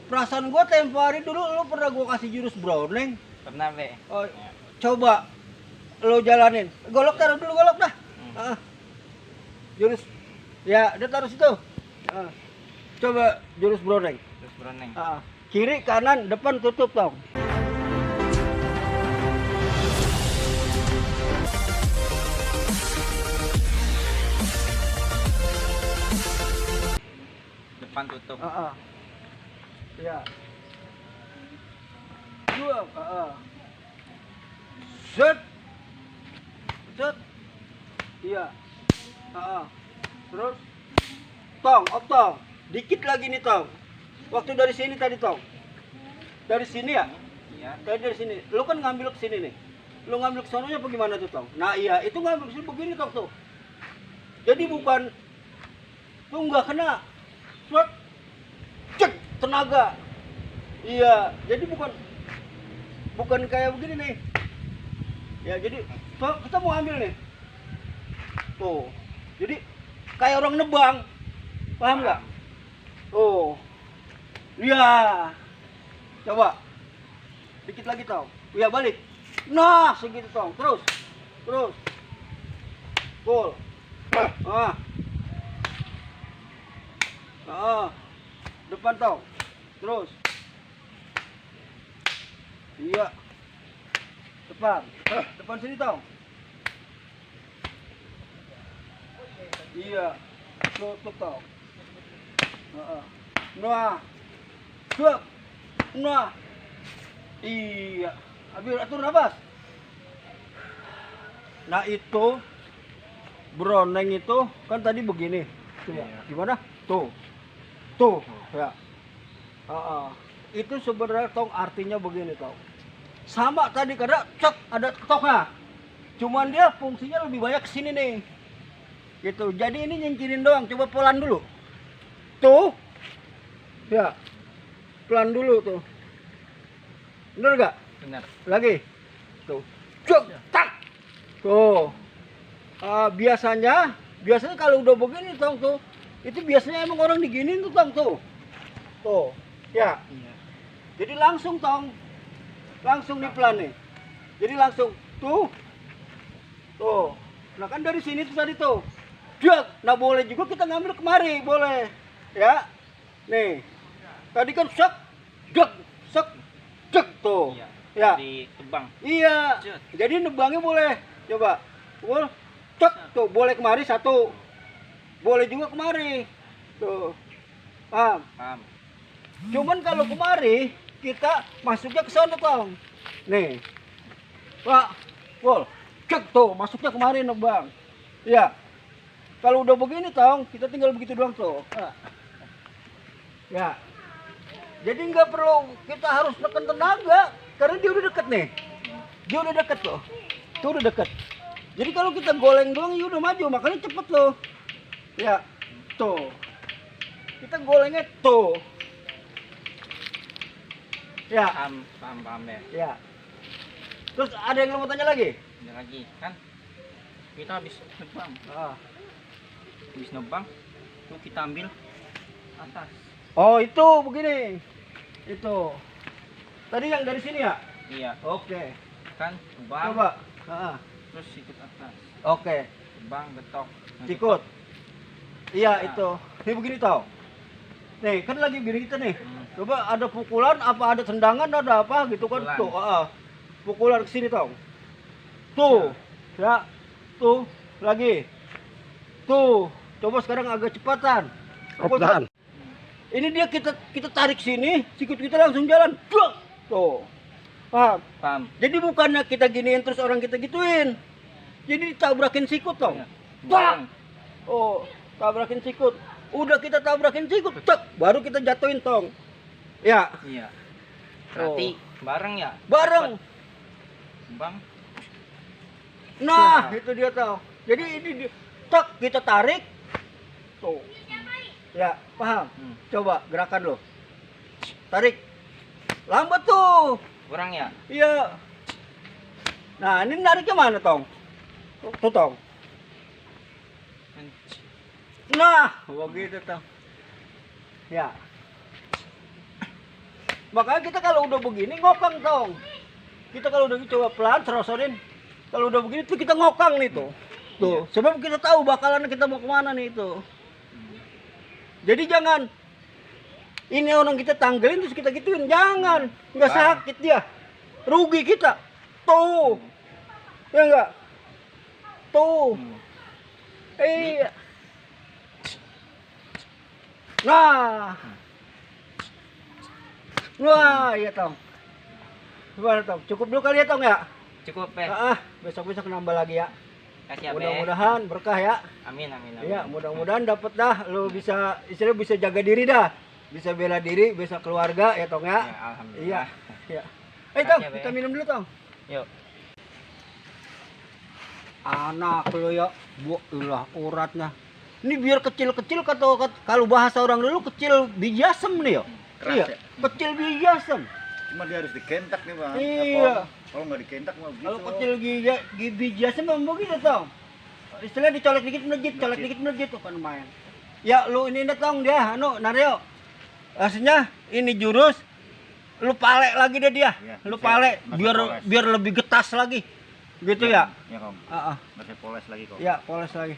Perasaan gua tempo hari dulu lu pernah gua kasih jurus Browning. Pernah, Be. Oh, coba lu jalanin. Golok taruh dulu golok dah. Jurus. Ya, dia taruh situ. Coba jurus Browning. Terus berenang. Kiri, kanan, depan tutup tong. Depan tutup. Ya. Dua. Set. Set. Iya. Terus tong, tong. Dikit lagi nih tong. Waktu dari sini tadi tong. Dari sini ya? Iya. Tadi dari sini. Lu kan ngambil ke sini nih. Lu ngambil ke sononya apa gimana tuh tong? Nah iya, itu ngambil ke sini begini tong tuh. Jadi bukan tuh nggak kena. Set. Cek tenaga. Iya, jadi bukan kayak begini nih. Ya, jadi tuh, kita mau ambil nih. Tuh. Jadi kayak orang nebang. Paham nggak? Oh. Iya. Coba. Dikit lagi tau. Iya, balik. Nah, segitu tong. Terus. Terus. Pull. Depan tong. Terus. Iya. Depan. Depan sini tong. Iya. Tutup tong. Nah. Tuh. Nah. Iya. Ambil atur nafas. Nah itu Browning itu kan tadi begini. Coba. Iya. Gimana? Tuh. Tuh. Ya. Itu sebenarnya tong artinya begini tong. Sama tadi karena cek ada ketoknya. Cuman dia fungsinya lebih banyak ke sini nih. Gitu. Jadi ini nyingkirin doang. Coba pelan dulu. Tuh. Ya. Pelan dulu tuh. Bener gak? Benar. Lagi. Tuh. Cek. Tak. Tuh. Biasanya kalau udah begini tong tuh. Itu biasanya emang orang diginin tuh tong tuh. Tuh. Ya. Iya. Jadi langsung tong. Langsung nih pelan nih. Jadi langsung tuh. Tuh. Nah kan dari sini tuh tadi tuh. Jek. Nah boleh juga kita ngambil kemari, boleh. Ya. Nih. Tadi kan sek. Jek. Sek. Jek tuh. Iya. Ya. Di tebang. Iya. Jek. Jadi nebangnya boleh. Coba. Cek tuh, boleh kemari satu. Boleh juga kemari. Tuh. Paham? Paham. Cuman kalau kemari kita masuknya ke sana tong. Nih. Pak, Pol. Cek tuh, masuknya kemari nebang. Iya. Kalau udah begini tong, kita tinggal begitu doang tuh. Ya. Jadi nggak perlu kita harus tekan tenaga karena dia udah deket nih. Dia udah deket tuh. Tuh udah deket. Jadi kalau kita goleng doang ya udah maju, makanya cepet loh. Ya. Tuh. Kita golengnya tuh. Ya. Paham ya. Ya. Terus ada yang lo mau tanya lagi? Ada lagi kan? Kita habis nebang. Habis nebang, tuh kita ambil atas. Oh itu begini. Itu. Tadi yang dari sini ya? Iya. Oke. Kan tebang. Coba. Terus sikut atas. Oke. Tebang, getok. Sikut. Iya Nah. itu. Ini begini tau. Nih kan lagi begini kita nih. Hmm. Coba ada pukulan apa ada tendangan ada apa gitu kan Pukulan. tuh. Pukulan ke sini tau. Tuh. Ya. Tuh. Lagi. Tuh. Coba sekarang agak cepatan. Pelan. Ini dia kita tarik sini, sikut kita langsung jalan. Tuh. Paham? Paham. Jadi bukannya kita giniin terus orang kita gituin. Jadi ditabrakin sikut tong. Iya. Bang. Oh, tabrakin sikut. Udah kita tabrakin sikut, cek, baru kita jatuhin tong. Ya, Iya. Berarti bareng ya? bareng. Bang. Nah, itu dia tau. Jadi ini cek kita tarik. Tuh. Ya, paham? Coba gerakan lo. Tarik. Lambat tuh. Kurang ya? Iya. Nah, ini nariknya mana tong? Tuh tong. Nah, begitu tong. Ya. Makanya kita kalau udah begini ngokang dong. Kita kalau udah coba pelan serosonin. Kalau udah begini tuh kita ngokang nih tuh. Tuh, sebab kita tahu bakalan kita mau kemana nih itu. Jadi jangan ini orang kita tanggalin terus kita gituin, jangan. Nggak sakit dia. Rugi kita. Tuh. Ya enggak? Tuh. Iya. Nah. Wah, iya Tong. Gimana Tong? Cukup dulu kali ya Tong ya? Cukup ya. Besok-besok nambah lagi ya. Kasih ya, Be. Mudah-mudahan berkah ya. Amin, amin, amin. Iya, mudah-mudahan dapat dah. Lu bisa istilah bisa jaga diri dah. Bisa bela diri, bisa keluarga ya Tong ya. Ya, alhamdulillah. Iya. Iya. Tong, Makasih ya, Be. kita minum dulu Tong. Yuk. Anak lu ya, ulah uratnya. Ini biar kecil-kecil kalau bahasa orang dulu kecil biji asem nih ya. Keras Iya, ya? kecil biji asem. Cuma dia harus dikentak nih bang. Iya. Kalau nggak dikentak mah begitu. Kalau kecil biji asem memang begitu Tong. Istilah dicolek dikit melejit tuh kan main. Ya lu ini Tong dia, Naryo. Aslinya ini jurus lu palek lagi deh dia. Iya, Lu masih- palek masih biar poles. biar lebih getas lagi. Gitu ya? Ya kom. Heeh. Masih poles lagi kok. Ya, poles lagi.